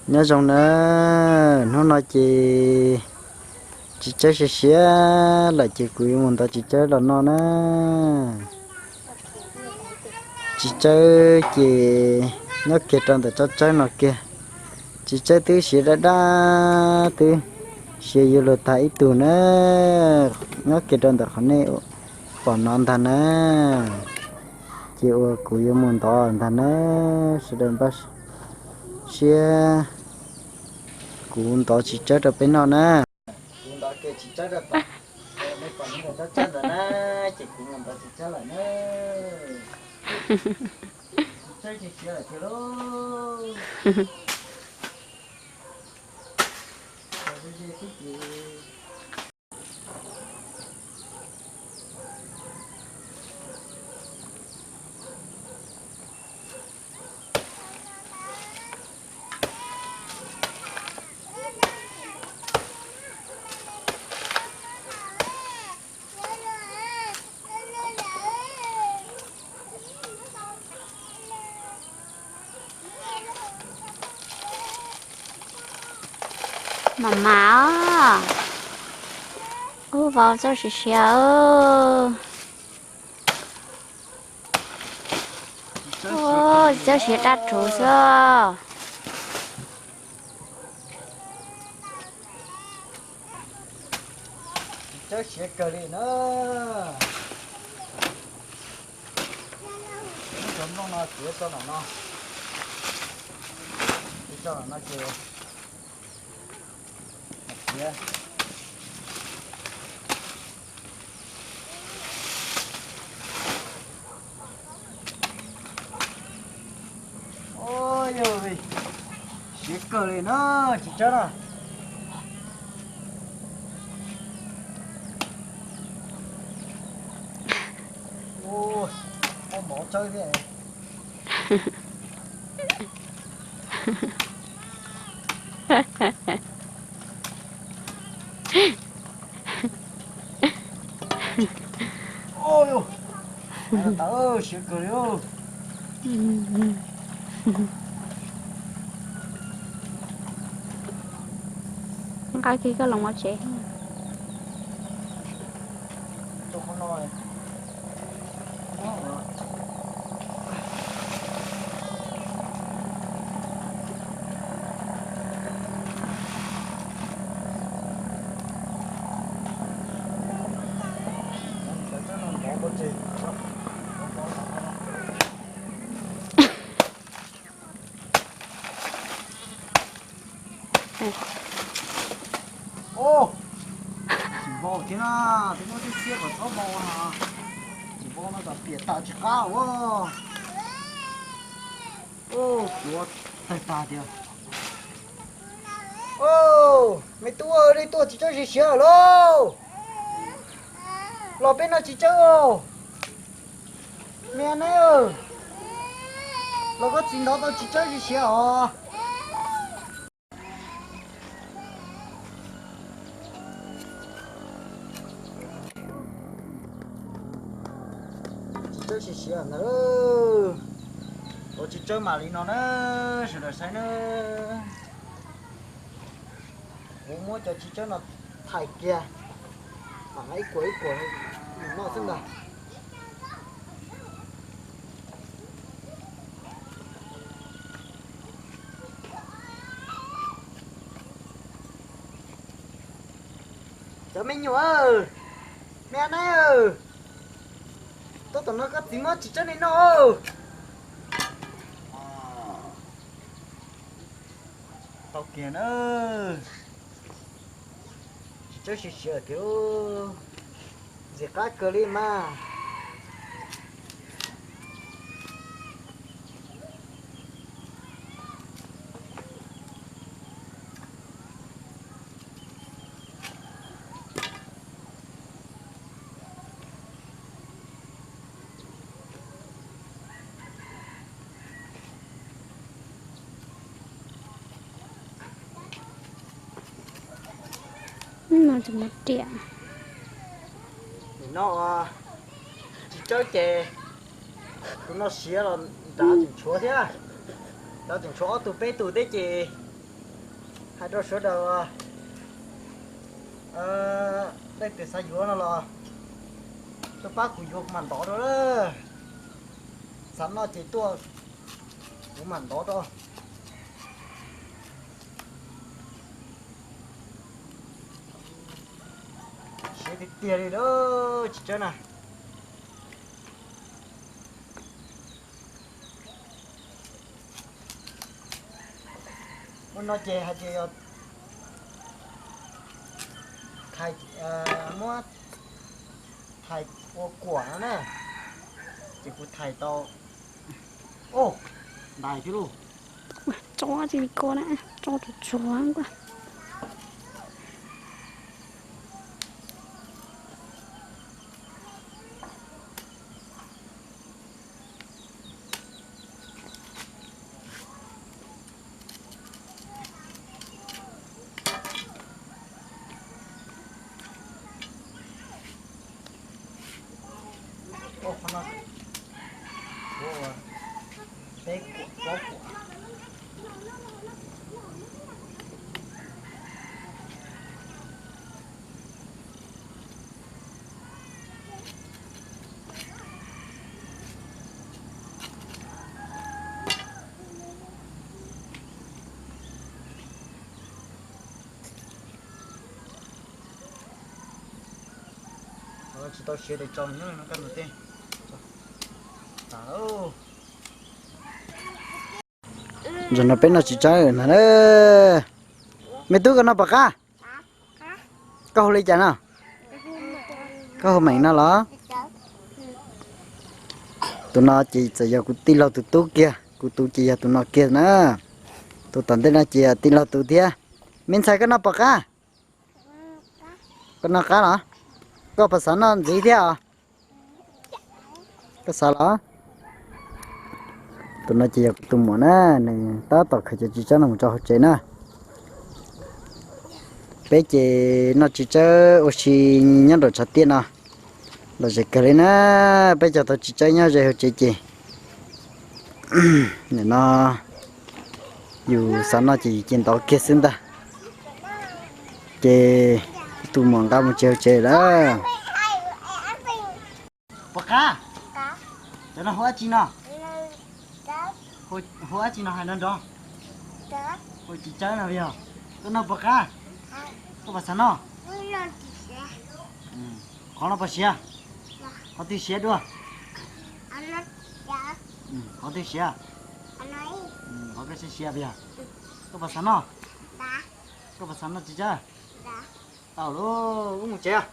Nyob zoo na, hnub no ces txiv tsawb siav siav lawm ces kuv yuav mus ntov txiv tsawb los noj na. Txiv tsawb ces nyob kiag rau ntawm tsob tsawb no kiag. Txiv tsawb twb siav daj daj, twb siav yuav luag tag ib tug na. Nyob kiag rau ntawm qhov nej pom no ntag na. Ces uas kuv yuav mus ntov ntag na, sawv daws npaj siab kuv ntov txiv tsawb rau peb noj na. Kuv ntov kiag txiv tsawb rau tom, nej pom ntawm tsob tsawb ntawd na, ces kuv mus ntov txiv tsawb lawm na. Txiv tsawb siav siav lawm tiag lauj. Mas mas os, ub vau txawj siav siav. Txawj siav daj rhuv xwb. Txawj siav kawg li na. Cov nplooj no txiav tso nram no, txiav tso nram no ces siav. Yog siav kawg li na, txiv tsawb na. Muaj mov tsawb thiab. Tawv siav kawg li. Nqa kiag koj los ua tsev. Tsis npau thiab na, twb muab tib txhiab kom txhob npau na. Tsis npau no kom piam tas tsis qab ua. Tuav tawg tag tiag. Me tub, nej tuaj txiv tsawb siav siav lauj. Los peb noj txiv tsawb os. Me neb, los koj txiv ntov tau txiv tsawb siav siav os. Txiv tsawb siav siav ntag. Ua txiv tsawb mam li no na, sawv daws saib na. Kuv muab cov txiv tsawb no thaij kiag, mam ib kuam ib kuam noj xwb ntag. Cov me nyuam, me neb, tuaj tom no koj txiv muab txiv tsawb nej noj. Tau kiag na. Txiv tsawb siav siav tiag, ntxim qab kawg li mas. Nim no txiv tsawb ces tus no siav los nrad tseem tshuav thiab, nrad tseem tshuav ob tug peb tug thiab ces Rau sawv daws leej twg xav yuav no los tuaj pab kuv yuav kuv mam ntov rau. Xav noj ces tuaj kuv mam ntov rau. Siav tiag tiag li lawm tsis tsawb na. Ua no ces hais tias yog muab thais ua kuam no na, ces kuv thais tau. Ntais thiab lauj. Tso tsis ko na, tso tsuag tsuag. Ua qhov no, peb kuam plaub kuam. Tsis tau siav ces tso nyob no kaj ntug tej. Zaum no peb noj txiv tsawb na. Me tub, koj noj puas qab? Koj hu li cas no? Koj hu Meem no los? Tus no ces txawm yog kuv tij laug tus tub kiag, kuv tus ces yog tus no kiag na. Tus tom ntej no ces yog tij laug tus thiab. Me ntxhais, koj noj puas qab? Koj noj qab los? Koj puas xav noj ntxiv thiab os? Koj xav los? Tus no ces yog kuv tus muam na, nws tab tom khaws cov txiv tsawb no mus rau hauv tsev na. Peb ces noj txiv tsawb ua si nyob nraum tshav tiaj no los ze kawg li na. Peb cog tau txiv tsawb nyob ze hauv tsev ces nim no yus xav noj ces yus cia ntov kiag xwb ntag. Ces tus muam nqa mus tsev hauv tsev lawm. Puas qab? Cov no hu dab tsi no? Hu dab tsi no hais nrov nrov? Hu txiv tsawb no yog. Koj noj puas qab? Koj puas xav noj? Qhov no puas siav? Qhov twg siav dua? Qhov twg siav? Qhov koj siav siav puas yog? Koj puas xav noj? Koj puas xav noj txiv tsawb? Tau lauj, wb mus tsev.